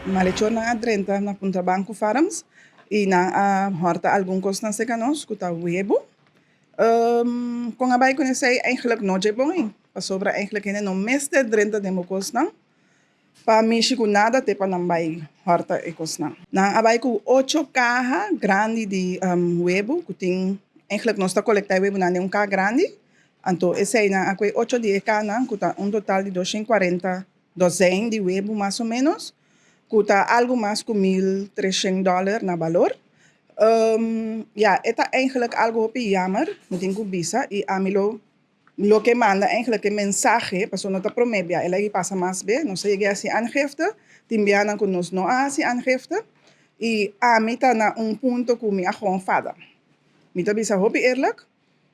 Malechornan a drenta na Punta Banco Farms y nan a horta algun cosnan cerca nos cu ta webo. Con a bay con esey eigenlijk no dje bon ey, pasobra eigenlijk hende no mester drenta den bo cosnan pa mishi cu nada te pa nan bay horta e cosnan. Nan a bay cu ocho caha grandi di webo cu tin, eigenlijk nos ta colecta e webonan den un caha grandi, anto eseynan a coge ocho di e cahanan cu ta un total di 240 dozijn di webu mas o menos, ku ta algu mas ku 1300 dòler na balor. Ya, e ta eigenlijk algu hopi jammer, mi tin ku bisa, i ami lo loke manda eigenlijk e mensahe, pasobra no ta promé bia, el a pasa mas be, nos a yega hasi aangifte, tin bianan ku nos no a hasi aangifte, i ami ta na un punto ku mi a gewoon fada. Mi ta bisa hopi eerlijk,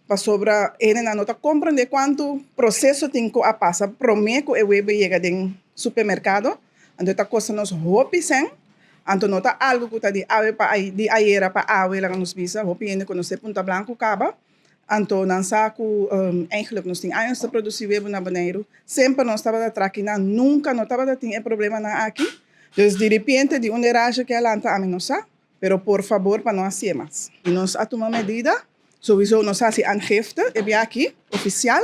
pasobra hendenan no ta komprendé kuantu proseso tin ku a pasa promé ku e webe yega den supermerkado, anto e ta kosta nos hopi sèn, anto no ta algu ku ta di awe pa di ayera pa awe laga nos bisa, hopi hende konosé Punta Blanco kaba, anto nan sa ku eigenlijk nos tin años ta produsí webu na Boneiru, semper nos tabata trakiná, nunka no tabata tin e problemanan aki, dus diripiente di un derashi ke a lanta ami no sa. Pero por fabor pa no hacié mas. Y nos a tuma medida, sowiso nos a haci aangifte e bia aki, oficial,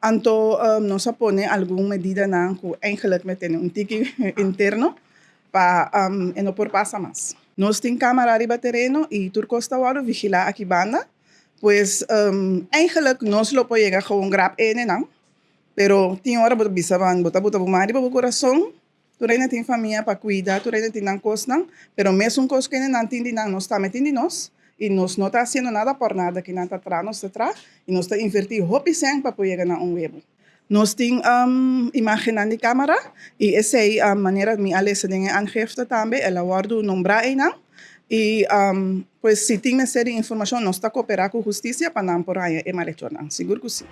anto nos a pone algun medidanan cu eigenlijk me tene un tiki interno pa e no por pasa mas. Nos tin camara riba tereno y tur cos ta wordo vigila aki banda, pues eigenlijk nos lo por yega gewoon grab enenan, pero tin ora bo ta bisa ban bo ta buta bo man riba bo corazon. Tur hende tin famia pa kuida, tur hende tin nan kosnan, pero mesun kos ku hende nan tin di nan, nos tambe tin di nos, i nos no ta hasiendo nada por nada ki nan ta traha, nos ta traha i nos ta invertí hopi sèn pa por yega na un webu. Nos tin imágennan di kámara i esei manera mi a lesa den e aangifte tambe, el a wòrdu nombrá einan i pues si tin mester di informashon nos ta koperá ku hustisia pa nan por haña e malechornan, sigur ku si.